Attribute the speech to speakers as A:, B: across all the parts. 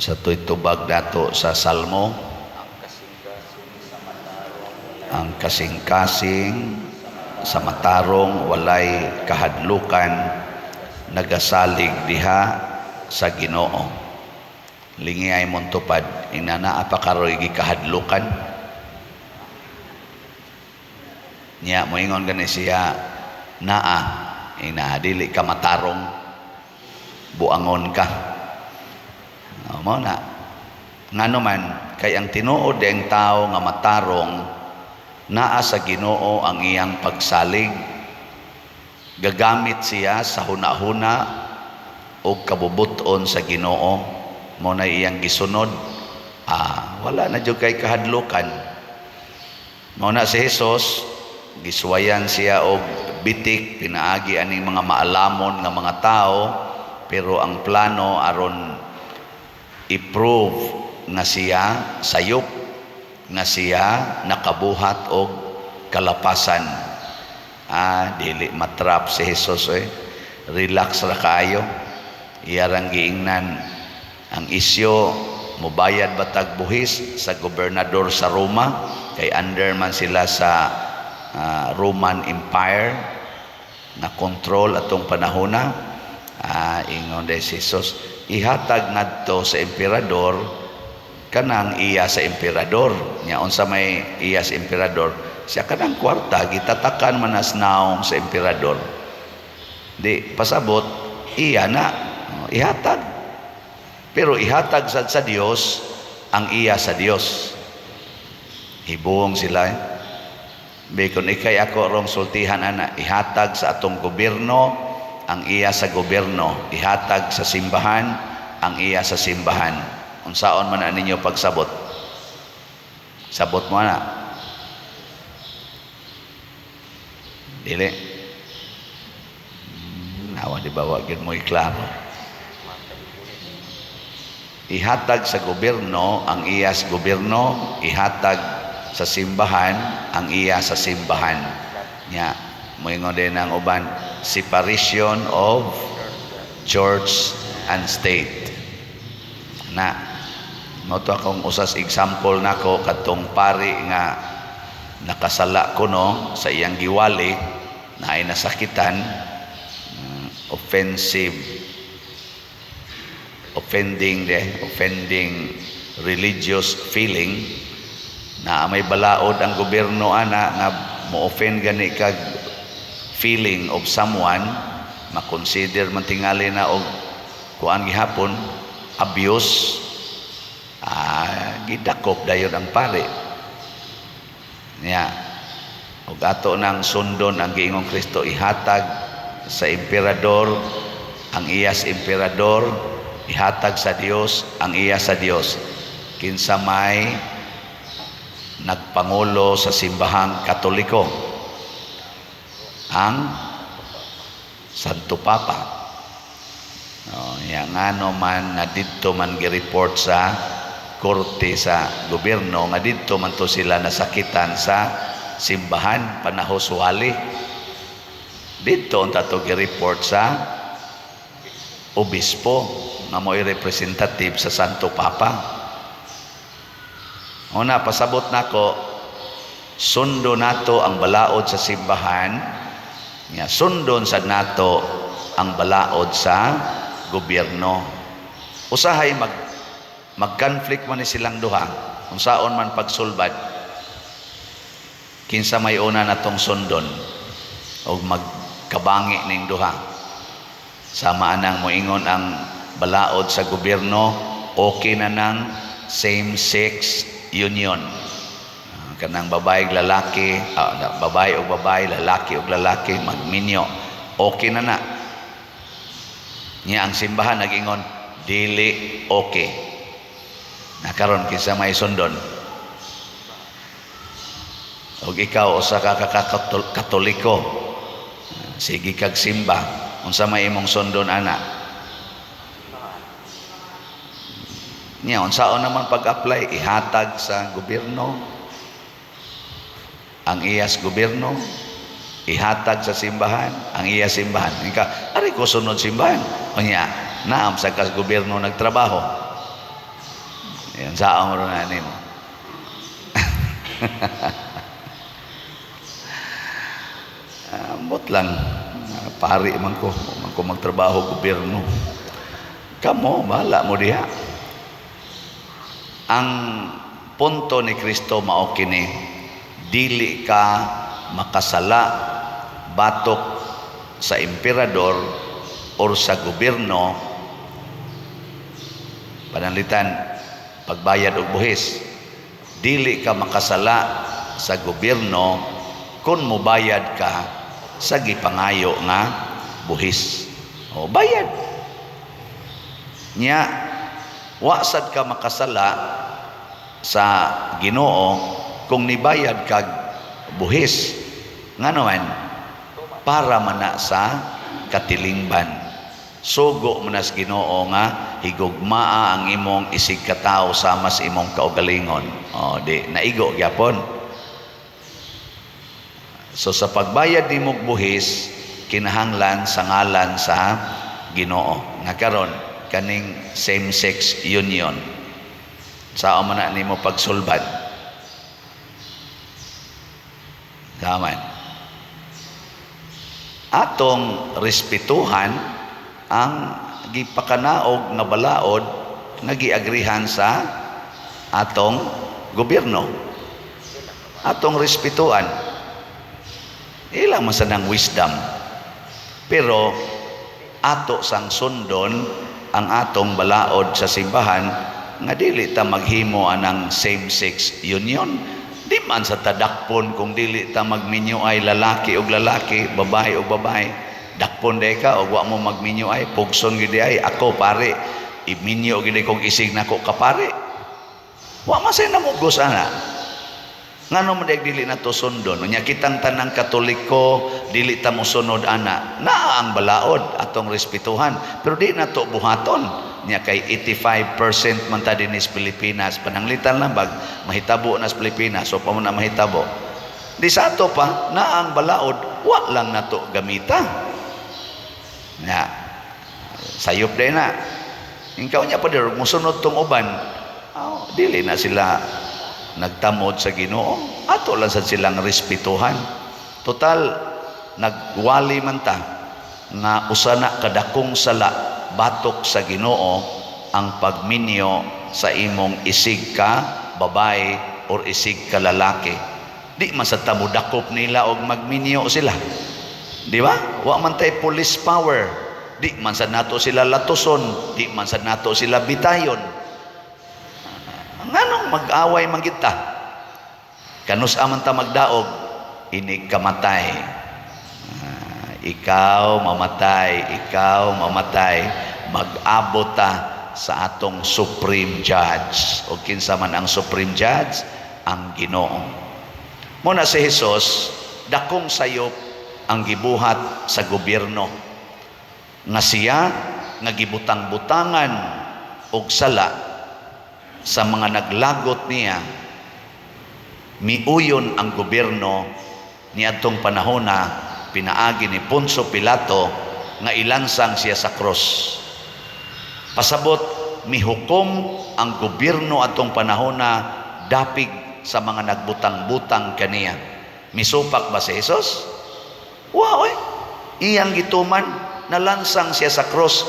A: Sa tubag nato sa Salmo, ang kasing-kasing sa matarong walay kahadlukan, nagasalig diha sa Ginoo. Lingi ay mong tupad, inana pa karoy gikahadlukan niya. Moingon gani siya, naa ina, dili ka matarong, buangon ka. Oh, mao na. Ngano man kay ang tinuod ang tao nga matarong, naa sa Ginoo ang iyang pagsalig. Gagamit siya sa hunahuna o kabubuton sa Ginoo mo na iyang gisunod. Ah, wala na jud kay kahadlukan. Mao na si Jesus, gisuwayan siya og bitik pinaagi aning mga maalamon nga mga tao, pero ang plano aron i-prove nga siya sayop, nga siya nakabuhat og kalapasan. Ah, dili matrap si Jesus eh. Relax ra kaayo. Iya rang giingnan ang isyo, mubayad ba tag buhis sa gobernador sa Roma, kay under man sila sa Roman Empire na control atong panahona. Ah, ingon de si Jesus, ihatag ngadto sa emperador kanang iya sa emperador. Nya unsa may iya sa emperador? Siya kanang kwarta gitatakan man as naong sa emperador. Di pasabot iya na. Oh, ihatag. Pero ihatag sad sa Dios ang iya sa Dios. Hibuong sila eh. Bikon ikay ako rong sultihan ana, ihatag sa atong gobyerno ang iya sa gobyerno, ihatag sa simbahan ang iya sa simbahan. Unsaon man na ninyo pagsabot? Sabot mo na. Dili. Nawa di ba wa gyud mo'y klaro. Ihatag sa gobyerno ang iya sa gobyerno, ihatag sa simbahan ang iya sa simbahan. Nya, moingon din ang uban, separation of church and state. Na mo to akong usas example nako, kadtong pari nga nakasala kuno sa iyang giwali na ay nasakitan, offensive, offending de offending religious feeling, na may balaod ang gobyerno ana nga mo offend gani kag feeling of someone, makonsider man tingali na og kuan gihapon, abuse. Ah, gidakop dayon ang pari niya. Ug ato nang sundon ang giingong Kristo, ihatag sa emperador ang iya sa emperador, ihatag sa Dios ang iya sa Dios. Kinsa may nagpangulo sa Simbahang Katoliko? Ang Santo Papa. Oh, ya, ngano man nga didto man gi-report sa korte sa gobyerno nga didto man to sila nasakitan sa simbahan panahos wali? Didto unta to gi-report sa obispo nga mo'y representative sa Santo Papa. Una, pasabot nako, sundo nato ang balaod sa simbahan, nga sundon sa nato ang balaod sa gobyerno. Usahay mag-conflict man ni silang duha, unsaon man pagsulbad? Kinsa may una natong sundon og magkabangi ning duha? Sama anang moingon ang balaod sa gobyerno, okay na nang same-sex union. Ah, kanang babae lalaki, babae og babae, lalaki og lalaki magminyo. Okay na na. Nya ang simbahan nagingon dili okay. Na karon, kinsa may sundon? Og ikaw usa ka Katoliko, sige kag simba, unsa may imong sundon ana? Nya unsaon naman pag-apply? Ihatag sa gobyerno ang iyas gobyerno, ihatag sa simbahan ang iya simbahan. Ika, ari ko sunod simbahan. Unya, naam sa kas gobyerno nagtrabaho. Ayan, saan mo na nimo? Ambot lang. Pari man ko. Man ko magtrabaho gobyerno. Kamo, bahala mo diha. Ang punto ni Kristo mao kini, dili ka makasala batok sa emperador or sa gobyerno, pananglitan pagbayad og buhis. Dili ka makasala sa gobyerno kung mobayad ka sa gipangayo nga buhis. O bayad nya, wa sad ka makasala sa Ginoo kung nibayad kag buhis. Ngano man? Para man na sa katilingban. Sugo man na sa Ginoo nga higugmaa ang imong isig katawo sama sa imong kaugalingon. O di naigo gyapon. So sa pagbayad nimog buhis, kinahanglan sa ngalan sa Ginoo. Nga karon kaning same-sex union, sao man na nimo pagsulbad? Tama. Atong respetuhan ang gipakanaog nga balaod nga giagrihan sa atong gobyerno. Atong respetuhan. Ilang man sa nang wisdom. Pero ato sang sundon ang atong balaod sa simbahan nga dili ta maghimo anang same-sex union. Di man sa tadakpon kung dili ta magminyo ay lalaki og lalaki, babae og babae. Dakpon day ka og wa mo magminyo ay pugson gid ay ako pare. Iminyo gid kog isig nako kapare. Wa man say namugos ana. Ngano man day dili nato sundon? Unya kitang tanang Katoliko dili ta mosunod ana. Naa ang balaod, atong respetuhan, pero di nato buhaton. Nya kay 85% man ta dinhi sa Pilipinas, pananglitan lang bag mahitabo na sa Pilipinas, so pa man na mahitabo. Di sa ato pa naa ang balaod, wa lang nato gamita. Nya sayop day na. Ikaw nya pa dir mosunod tong uban. Oh, dili na sila nagtamod sa Ginoo. Ato lang sad silang respetuhan. Total nagwali man ta nga usa na kadakong sala batok sa Ginoo ang pagminyo sa imong isig ka babae or isig ka lalaki. Di man sa tamo dakop nila og magminyo sila. Di ba? Wa man tay police power. Di man sa nato sila latuson, di man sa nato sila bitayon. Nganong mag-away man kita? Kanus man ta magdaog, inig kamatay. Ikaw mamatay, ikaw mamatay, mag-abot ta sa atong supreme judge. O kinsa man ang supreme judge? Ang Ginoo. Muna si Jesus, dakong sayop ang gibuhat sa gobyerno. Nga siya nga gibutang-butangan og sala sa mga naglagot niya, miuyon ang gobyerno niadtong panahona pinaagi ni Poncio Pilato nga ilansang siya sa cross. Pasabot mihukom ang gobyerno atong panahona dapig sa mga nagbutang-butang kaniya. Misupak ba si Jesus? Wa oy. Iyang gituman, nalansang siya sa cross.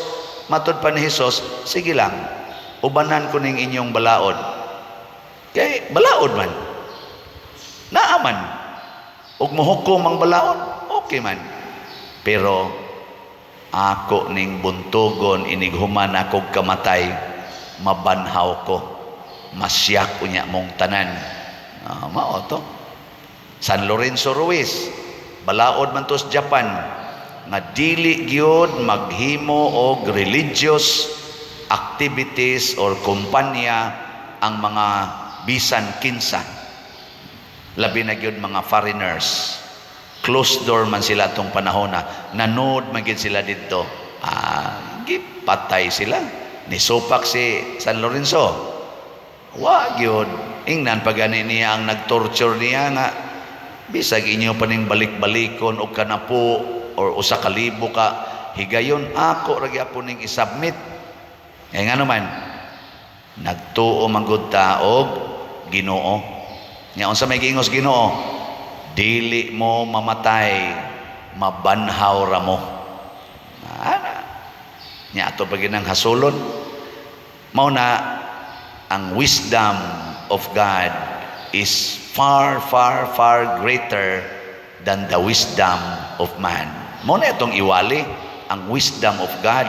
A: Matud pa ni Jesus, sige lang, ubanan ko ning inyong balaod. Kay balaod man. Naaman. Ug mohukom ang balaod, okay man. Pero ako ning buntugon inig human akog kamatay, mabanhaw ko. Masyak unya mong tanan. Mao to. San Lorenzo Ruiz, balaod man to sa Japan nga dili gyud maghimo og religious activities or kumpanya ang mga bisan kinsa, labi na gyud mga foreigners. Closed door man sila atong panahona, nanood man gyud sila didto. Gipatay sila. Nisupak si San Lorenzo? Wa gyud. Ingnan pa gani niya ang nagtorture niya nga bisag inyo pa ning balik-balikon og kanapo or 1,000 ka higayon, ako ra gyapon ning isubmit. Kay ngano man Nagtuo man gud ta og Ginoo. Nya unsa may giingos Ginoo? Dili mo mamatay, mabanhaw ra mo. Ana. Nya ato pa ginang hasulon. Mao na ang wisdom of God is far, far, far greater than the wisdom of man. Mao na itong iwali, ang wisdom of God.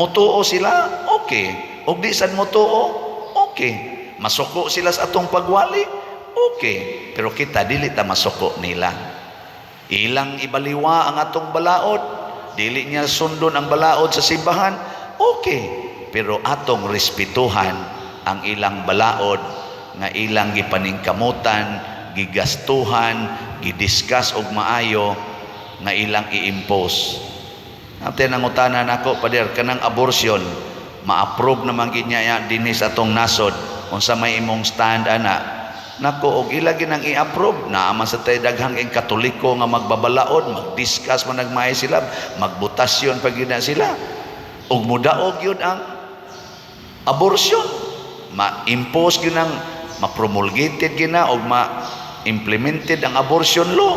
A: Mutuo sila, okay. Og di sad mutuo, okay. Masuko sila sa atong pagwali, okay. Pero kita dili ta masuko nila. Ilang ibaliwa ang atong balaod, dili niya sundon ang balaod sa simbahan, okay. Pero atong respetuhan ang ilang balaod nga ilang gipaningkamutan, gigastuhan, gidiscuss og maayo nga ilang i-impose. Ate nangutana nako, "Pader, kanang abortion, ma-approve naman gid niya dinhi sa atong nasod. Unsa may imong stand ana?" Nako, og ila ginang i-approve, naa man sa tay daghang ing Katoliko nga magbabalaod, mag-discuss man nagmay sila, magbotasyon pa gyud na sila. Og mudaog yun ang abortion. Ma-impose gyud ang ma-promulgated gyud na og ma-implemented ang abortion law.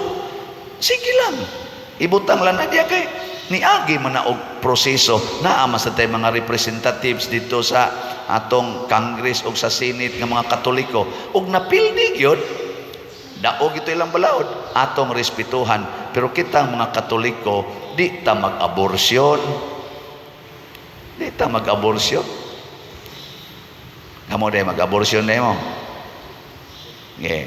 A: Sige lang. Ibutang lang na diya kay niagi man na og proseso, naa man sa tay mga representatives dito sa atong Congress og sa Senate nga mga Katoliko og napildi gyud, daog ito ilang balaod, atong respetuhan. Pero kitang mga Katoliko, di ta mag-aborsyon, di ta mag-aborsyon. Kamo day, mag-aborsyon day mo? Yeah.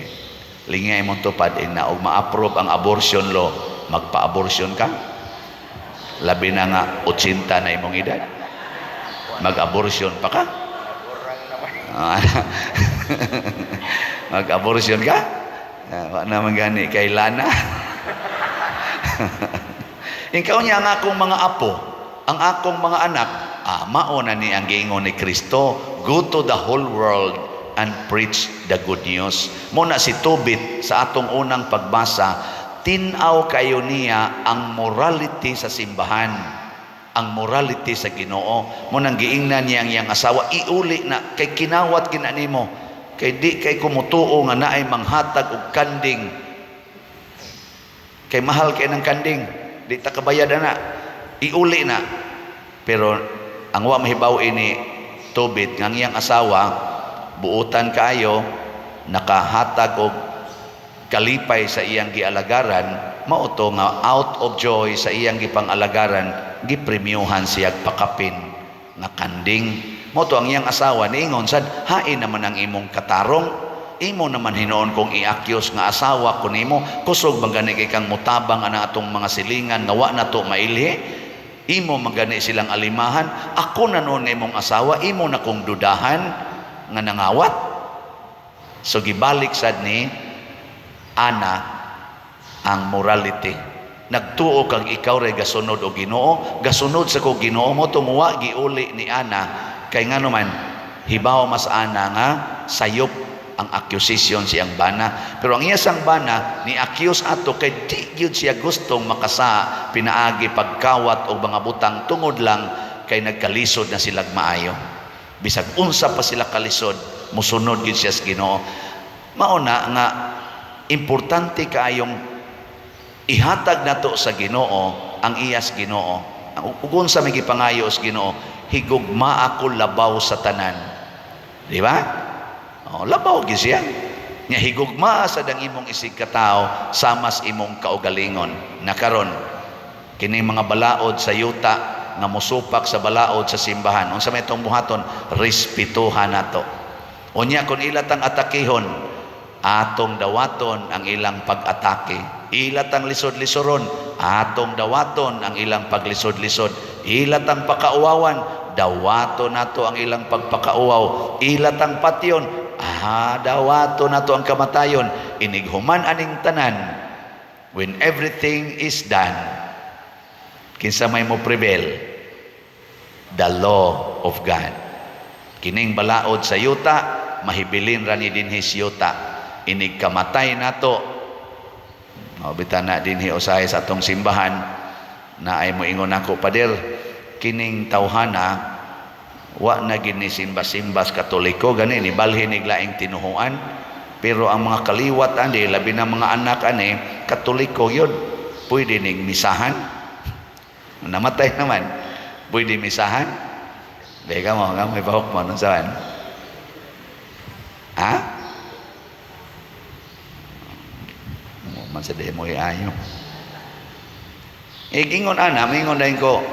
A: Lingay imong tupad na og ma-approve ang abortion law, magpa-abortion ka? Labi na nga 80 na imong edad. Mag-abortion pa ka? Ah, mag-abortion ka? Ah, wa naman gani kay Lana. Ikaw niya ang akong mga apo, ang akong mga anak, mao na ni ang giingon ni Kristo, "Go to the whole world and preach the good news." Mao na si Tobit sa atong unang pagbasa, tin-aw kayo niya ang morality sa simbahan, ang morality sa Ginoo. Mao nang giingnan niya ang iyang asawa, "Iuli na kay kinawat kina nimo. Kay di kay kumutuo nga naay manghatag og kanding, kay mahal kay ng kanding, di ta kabayad ana, iuli na." Pero ang wa mahibaw ini Tobit nga ang iyang asawa buutan kaayo, nakahatag og kalipay sa iyang gialagaran. Mao to nga out of joy sa iyang gipang-alagaran, gipremyuhan siya pakapin nga kanding. Mao to ang iyang asawa niingon sad, "Hain naman ang imong katarong. Imo naman hinuon kong i-accuse nga asawa ko nimo. Kusog man gani kay kang mutabang ana atong mga silingan nga wa na to mailhi. Imo man gani silang alimahan. Ako na noon nga imong asawa, imo na kong dudahan nga nangawat." So gibalik sad ni Ana ang morality. Nagtuo kag ikaw ray gasunod og Ginoo, gasunod sa ko Ginoo mo tumuwa. Giuli ni Ana kay ngano man hibaw mas ana nga sayop ang accusation siyang bana. Pero ang iya sang bana ni accuse ato kay di gyud siya gustong makasa pinaagi pagkawat og mga butang tungod lang kay nagkalisod na silag maayo. Bisag unsa pa sila kalisod, musunod gyud siya sa Ginoo. Mao na nga importante kaayong ihatag nato sa Ginoo ang iyas Ginoo. Ug unsa may gipangayo sa Ginoo? "Higugma ako labaw sa tanan." Di ba? Oh, labaw gyud siya. Nya higugma sa dang imong isig katawo samas imong kaugalingon. Na karon kini mga balaod sa yuta nga musupak sa balaod sa simbahan. Unsa may itong buhaton? Respetuhan nato. Unya kung ila tang atakihon, atong dawaton ang ilang pag-atake. Ila tang lisod-lisoron, atong dawaton ang ilang paglisod-lisod. Ila tang pakauwawan, dawaton nato ang ilang pagpakauwaw. Ila tang patyon, dawaton nato ang kamatayon. Inighuman aning tanan, when everything is done, kinsa may mo prevail? The law of God. Kining balaod sa yuta, mahibilin ra ni dinhi sa yuta. Inig kamatay nato, o bita na dinhi usahay sa atong simbahan, na ay moingon ako, "Pader, kining tawhana Wa na gini simba-simbas Katoliko gani, ni balhin ig laing tinuhuan, pero ang mga kaliwat ani, labi na mga anak ani, Katoliko yun. Pwede ning misahan? Namatay naman, pwede misahan? Beka mo nga may bahok mo nun saan ha? Man sa demo ayo. Eh, gingon ana, mingon dayon ko,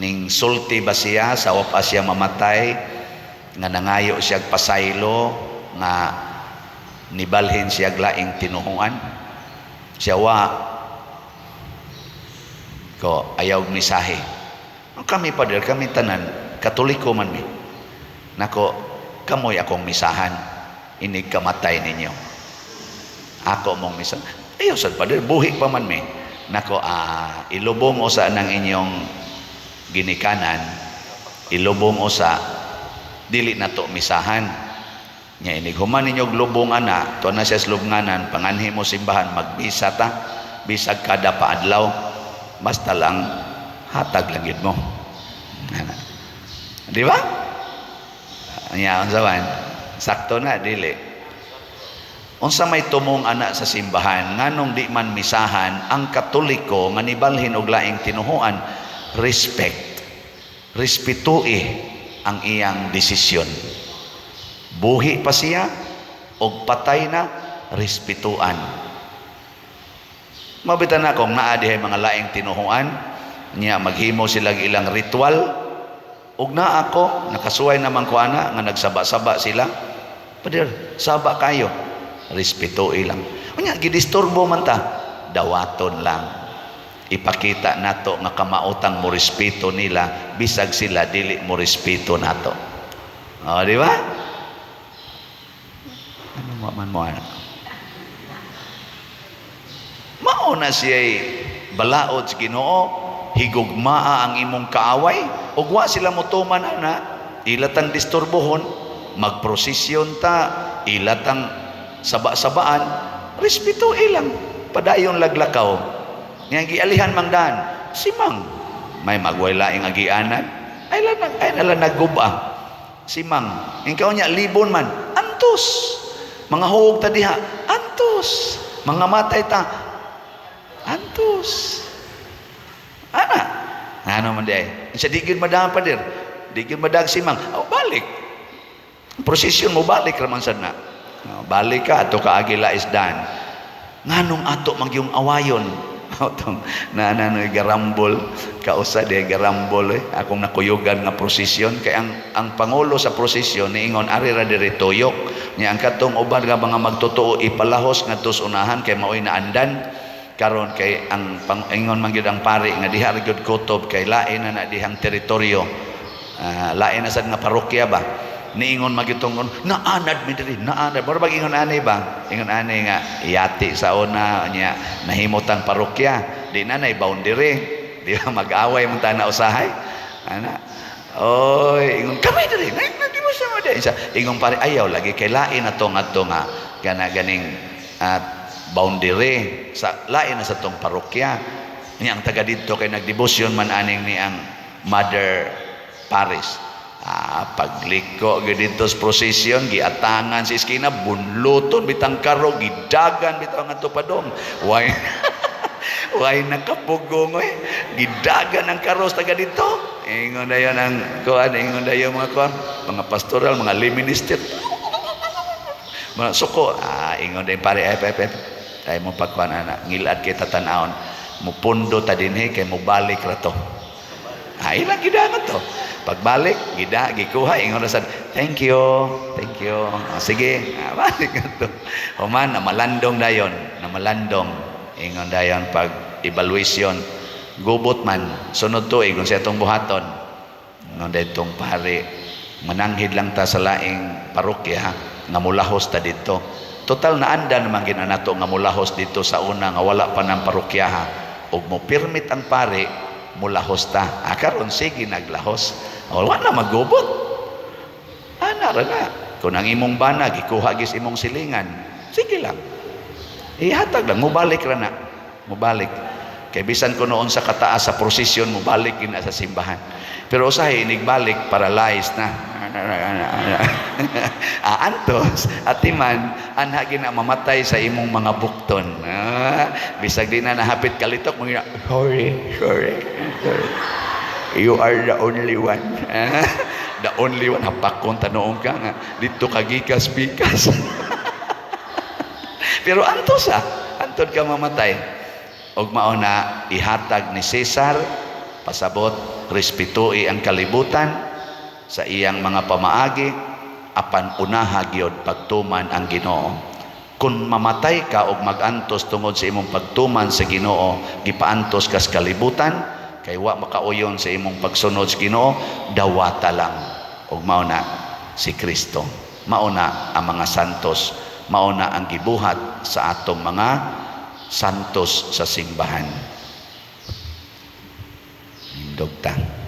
A: ning sulti ba siya sa wa pa siya mamatay nga nangayo siya pasaylo nga nibalhin siya laing tinuhuan? Siya wa ko ayaw misahe. Kami, pader, kami tanan Katoliko man mi. Nako, kamoy akong misahan inig kamatay ninyo. Ako mong misahan. Ayaw sad, pader, buhi pa man mi. Nako, ilubong usa ng inyong ginikanan, ilubong usa, dili na to misahan. Nya inig human ninyo lubong ana, to na siya sa lubnganan, panganhi mo simbahan, magbisa ta, bisag kada paadlaw, basta lang hatag lang yun mo. Ana. Di ba? Nya unsa man? Sakto na dili? Unsa may tumong ana sa simbahan, nganong di man misahan ang Katoliko nga nibalhin og laing tinuhuan? Respect. Respetui ang iyang desisyon. Buhi pa siya og patay na, respetuan. Mabita na kung naa dihay mga laing tinuhuan, niya maghimo sila ilang ritual, ug naa ako, nakasuway naman ko ana nga nagsaba-saba sila. Pader, saba kayo. Respeto ilang. Unya gidisturbo man ta, dawaton lang. Ipakita nato nga kamaotang mo respeto nila bisag sila dili mo respeto nato. O, di ba? Ano mo man mo ana? Mao na siya balaod sa Ginoo, higugmaa ang imong kaaway, ug wa sila motuman ana, ilatang disturbohon, magprosesyon ta, ilatang saba-sabaan, respeto ilang, padayon laglakaw. Nga gialihan mang daan, simang, may magway laing agianan, ay lang ay nala nagguba. Simang, ikaw niya libon man, antos. Mga huog ta diha, antos. Mga matay ta, antos. Ana, ano man di ay? Sa di gyud madaan, pader. Di gyud madag simang. Oh, balik. Prosesyon mo balik raman sad na. Oh, balik ka ato ka agila isdan. Nganong ato magyung awayon? Atong na na garambol kausa di garambol eh. Akong nakuyugan nga prosesyon kay ang pangulo sa prosesyon niingon ari ra diri tuyok niya, ang katong uban nga mga magtotoo ipalahos ngadto sa unahan kay maoy naandan karon, kay ang pang, ingon man gyud ang pari nga diha ra gyud kutob kay lain na na dihang teritoryo, lain na sad nga parokya ba. Niingon magyutong naanad mi diri, naanad, mura bag ingon ani ba, ingon ani nga yati sa una nya nahimotang parokya, di na nay boundary, di ba mag-away man ta na usahay ana. Oy, ingon kami diri na di mo siya mo sa ingon pare, ayaw lagi kay lain na to ngadto nga kana ganing boundary sa lain na sa tong parokya. Niya ang taga didto kay nagdebosyon man aning ni ang Mother Paris. Pagliko gyud didto sa procession, giatangan sa iskina, bunluton bitang karo, gidagan bitaw ngadto padong. Why why nakapugong oy? Gidagan ang karos taga didto. Ingon dayon ang kuan, ingon dayon mga kuan, mga pastoral, mga lay minister. Mga suko, ingon dayon pare, ay, ay, ay, ay mo pagkuan ana, ngilad kay tatanawon, mupundo ta dinhi kay mubalik ra to. Ilang gidangan to. Pagbalik, gida, gikuha, ingon ra sad, "Thank you, thank you." Ah, sige, balik na to. Human, namalandong dayon, namalandong. Ingon dayon pag evaluation, gubot man, sunod tuig, kung siya itong buhaton. Ingon dayon tong pare, mananghid lang ta sa laing parokya, nga mulahos ta dito. Total naanda naman ginanato nga mulahos dito sa una nga wala pa ng parokya ha. Ug mo permit ang pare, mulahos ta. Karon sige naglahos. O, wala magubot. Ana ra na. Kung ang imong bana gikuha gis imong silingan, sige lang. Ihatag lang, mubalik ra na. Mubalik. Kay bisan ko noon sa kataas sa prosesyon, mubalik gina sa simbahan. Pero usahay inigbalik, paralyzed na. Ah, antos atiman anha gina mamatay sa imong mga bukton. Ah, bisag di na nahapit kalitok mga, "Sorry, sorry, sorry. You are the only one." Ah, the only one, hapakon tanoong ka nga dito ka gikas bikas. Pero antos ah, antod ka mamatay. Og mao na ihatag ni Cesar, pasabot respetui ang kalibutan sa iyang mga pamaagi, apan unaha gyud pagtuman ang Ginoo. Kung mamatay ka og magantos tungod sa imong pagtuman sa Ginoo, gipaantos ka sa kalibutan kay wa makauyon sa imong pagsunod sa Ginoo, dawata lang. Og mao na si Kristo, mao na ang mga santos, mao na ang gibuhat sa atong mga santos sa simbahan. Nindog ta.